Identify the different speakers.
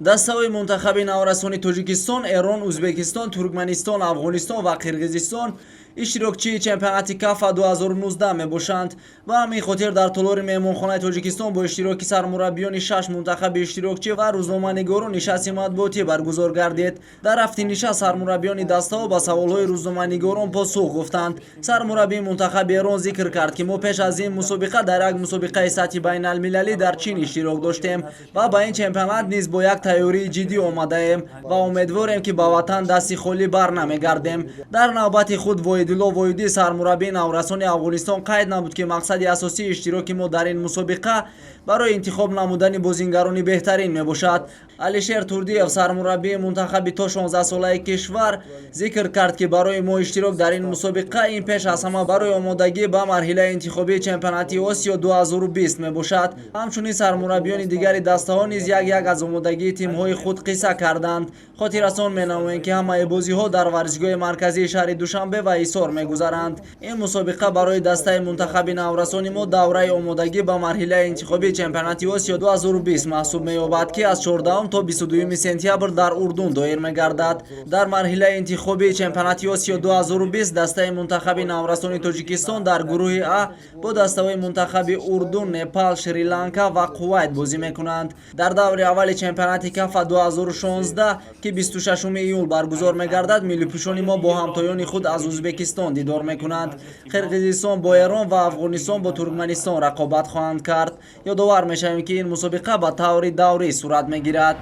Speaker 1: Дастаҳои мунтахаби наврасони Тоҷикистон, Эрон, Ӯзбекистон, Туркманистон, Афғонистон ва Қирғизистон иштирокчии чемпионати КАФА 2019 мебошанд. Ба ҳамин хотир дар толори меҳмонхонаи Тоҷикистон бо иштироки сармураббиёни шаш мунтахаби иштирокчӣ ва рӯзноманигорон нишасти матбуотӣ баргузор гардид. Дар рафти нишаст сармураббиёни дастаҳо ба саволҳои рӯзноманигорон посух гуфтанд. Сармураббии мунтахаби Эрон зикр кард, ки мо пеш аз ин мусобиқа дар як мусобиқаи сатҳи байналмилалӣ дар Чин иштирок доштем ва ба ин чемпионат низ бо як тайёрии ҷиддӣ омадаем ва умедворем, ки ба ватан дасти холӣ бар намегардем. Дар навбати худ Воҳидулло Воҳидӣ, сармураббии наврасони Афғонистон, қайд намуд, ки мақсади асосии иштироки мо дар ин мусобиқа барои интихоб намудани бозингарони беҳтарин мебошад. Алишер Турдиев, сармураббии мунтахаби то 16-солаи кишвар, зикр кард, ки барои мо иштирок дар ин мусобиқа ин пеш аз ҳама барои омодагӣ ба марҳилаи интихобии чемпионати Осиё 2020 мебошад. Ҳамчунин сармураббиёни дигари дастаҳо низ як як аз омодагии тимҳои худ қисса карданд. Хотиррасон менамоем, ки ҳамаи бозиҳо дар варзишгоҳи марказии шаҳри Душанбе ва Ҳисор мегузаранд. Ин мусобиқа барои дастаи мунтахаби наврасони мо давраи омодагӣ ба марҳилаи интихобии чемпионати Осиё 2020 маҳсуб меёбад, ки аз 14 то 22 сентябр дар Урдун доир мегардад. Дар марҳилаи интихобии чемпионати Осиё 2020 дастаи мунтахаби наврасони Тоҷикистон дар гурӯҳи А бо дастаҳои мунтахаби Урдун, Непал, Шри-Ланка ва Кувайт бозӣ мекунанд. Дар даври аввали чемпионати КАФА 2016, ки 26 июл баргузор мегардад, миллипӯшони мо бо ҳамтоёни худ аз Ӯзбекистон дидор мекунанд. Қирғизистон бо Эрон ва Афғонистон бо Туркманистон рақобат хоҳанд кард. Ёдовар мешавем, ки ин мусобиқа ба таври даврӣ сурат мегирад.